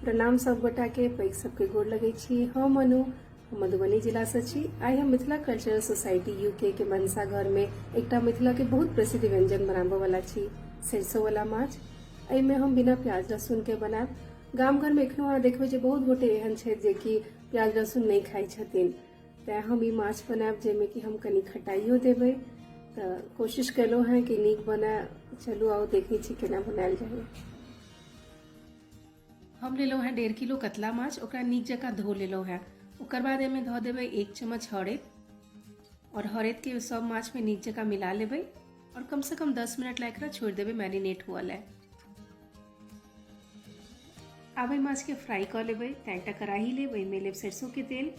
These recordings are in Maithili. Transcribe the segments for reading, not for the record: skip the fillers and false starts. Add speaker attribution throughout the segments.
Speaker 1: प्रणाम सब गोटा के, पैघ सबके गोर लगै छी। हम अनु, हम मधुबनी जिला से छी। आइ हम मिथिला कल्चरल सोसाइटी यूके के भनसा घर में एकटा मिथिला के बहुत प्रसिद्ध व्यंजन बनाबऽ वाला छी, सरिसो वाला माछ। एहिमे हम बिना प्याज लहसुन के बनायब। गाम घर में एखनो अहाँ देखबै जे बहुत गोटे एहन छथि जे कि प्याज लहसुन नहि खाइ छथिन, तेँ हम ई माछ बनायब जाहिमे कि हम कनि खटाइयो देबै। तऽ कोशिश केलहुँ हेँ कि नीक बनय। चलू आउ देखै छी केना बनायल जाइए। हम लेलहुँ हेँ 1.5 किलो कतला माछ, ओकरा नीक जकाँ धो लेलहुँ हेँ। ओकर बाद एहिमे धऽ देबै 1 चम्मच हरैद और हरैदके सब माछमे नीक जकाँ मिला लेबै और कमसँ कम 10 मिनट लए एकरा छोड़ि देबै मैरिनेट हुअ लए। आब एहि माछके फ्राई कऽ लेबै। तऽ एकटा कड़ाही लेब, ओहिमे लेब सरिसोके तेल।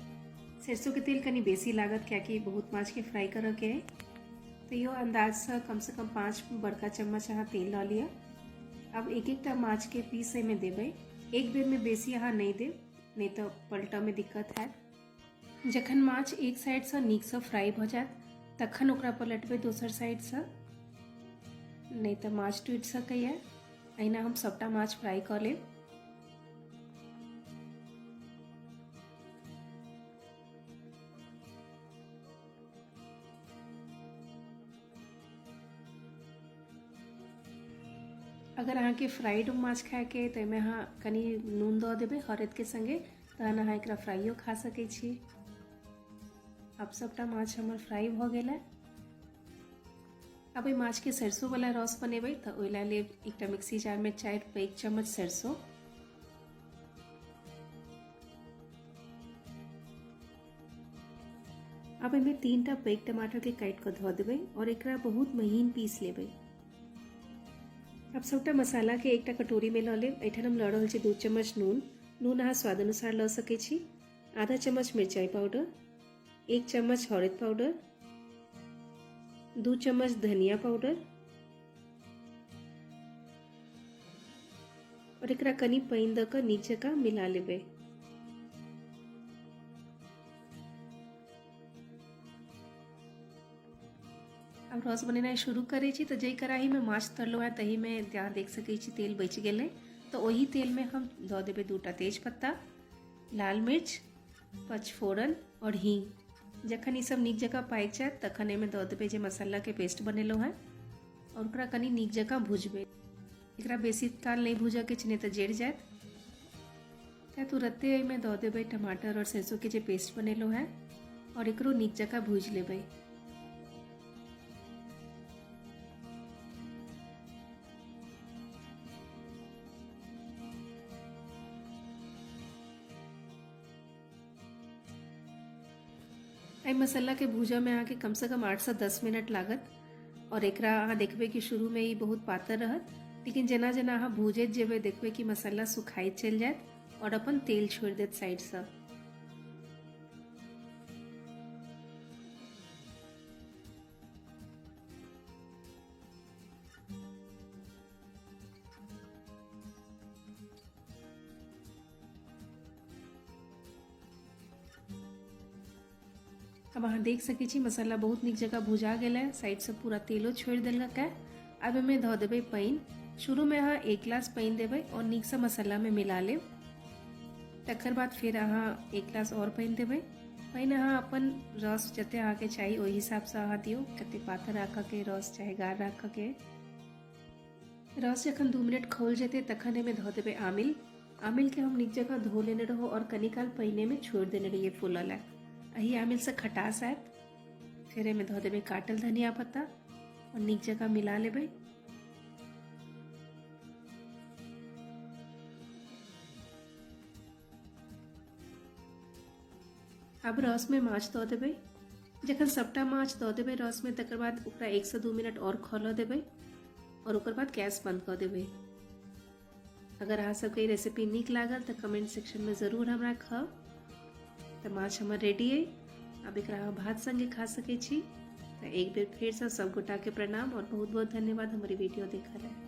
Speaker 1: सरिसोके तेल कनि बेसी लागत कियाकि बहुत माछके फ्राई करऽके अइ। तैयो अन्दाजसँ कमसँ कम 5 बड़का चम्मच अहाँ तेल लऽ लिअ। आब एक एकटा माछके पीस एहिमे देबै। एक बेरमे बेसी अहाँ नहि देब, नहि तऽ पलटऽमे दिक्कत हैत। जखन माछ एक साइडसँ नीकसँ फ्राई भऽ जायत तखन ओकरा पलटबै दोसर साइडसँ, नहि तऽ माछ टूटि सकैए। एहिना हम सभटा माछ फ्राई कऽ लेब। अगर अहाँके फ्राइड माछ खायके अइ तऽ एहिमे अहाँ कनि नून दऽ देबै हरदिके सङ्गे, तहन अहाँ एकरा फ्राइयो खा सकै छी। आब सभटा माछ हमर फ्राई भऽ गेल है। आब एहि माछके सरिसोवला रस बनेबै तऽ ओहि लए लेब एकटा मिक्सी जारमे 4 पैघ चम्मच सरिसो। आब एहिमे 3टा पैघ टमाटरके काटि कऽ धऽ देबै और एकरा बहुत महीन पीस लेबै। आब सभटा मसालाके एकटा कटोरीमे लऽ लेब। एहिठाम हम लऽ रहल छी 2 चम्मच नून। नून अहाँ स्वाद अनुसार लऽ सकै छी। आधा चम्मच मिरचाइ पाउडर, 1 चम्मच हरदि पाउडर, 2 चम्मच धनिया पाउडर और एकरा कनि पानि दऽ कऽ नीक जकाँ मिला लेबै। आब रस बनेनाइ शुरू करै छी। तऽ जाहि कड़ाहीमे माछ तरलहुँ हेँ ताहिमे अहाँ देख सकै छी तेल बचि गेलै, तऽ ओही तेलमे हम दऽ देबै 2टा तेजपत्ता, लाल मिर्च, पचफोरन और हींग। जखन ई सब नीक जकाँ पाकि जायत तखन एहिमे दऽ देबै जे मसालाके पेस्ट बनेलहुँ हेँ और ओकरा कनि नीक जकाँ भुजबै। एकरा बेसी काल नहि भूजऽके छै, नहि तऽ जरि जायत। तेँ तुरत्ते एहिमे दऽ देबै टमाटर और सरिसोके जे पेस्ट बनेलहुँ हेँ और एकरो नीक जकाँ भूजि लेबै। एहि मसालाके भूजऽमे अहाँके कमसँ कम 8 से 10 मिनट लागत और एकरा अहाँ देखबै कि शुरूमे ई बहुत पातर रहत, लेकिन जेना जेना अहाँ भूजैत जेबै देखबै कि मसाला सुखाइत चलि जायत और अपन तेल छोड़ि देत साइडसँ। अब अहाँ देख सकै छी मसाला बहुत नीक जकाँ भुजा गेल है, साइडसँ पूरा तेलो छोड़ि देलक है। आब एहिमे धऽ देबै पानि। शुरूमे अहाँ 1 गिलास पानि देबै और नीकसँ मसालामे मिला लेब। तकर बाद फेर अहाँ 1 गिलास आओर पानि देबै। पानि अहाँ अपन रस जते अहाँके चाही ओहि हिसाबसँ अहाँ दियौ, कते पातर राखऽके रस चाहे गाढ़ राखऽके। रस जखन 2 मिनट खौल जेतै तखन एहिमे धऽ देबै आमिल। आमिलके हम नीक जकाँ धो लेने रहौं और कनी काल पानिमे छोड़ि देने रहियै फूलऽ लए। एहि आमिलसँ खटास आयत। फेर एहिमे धऽ देबै काटल धनिया पत्ता और नीक जकाँ मिला लेबै। आब रसमे माछ दऽ देबै। जखन सबटा माछ दऽ देबै रसमे तकर बाद ओकरा 1 से 2 मिनट आओर खौलऽ देबै और ओकर बाद गैस बंद कऽ देबै। अगर अहाँ सबके ई रेसिपी नीक लागल तऽ कमेंट सेक्शनमे जरूर हमरा कहब। तऽ माछ हमर रेडी अइ। आब एकरा अहाँ भात संगे खा सकै छी। तऽ एक बेर फेरसँ सब गोटाके प्रणाम और बहुत बहुत धन्यवाद हमर ई वीडियो देखऽ लेल।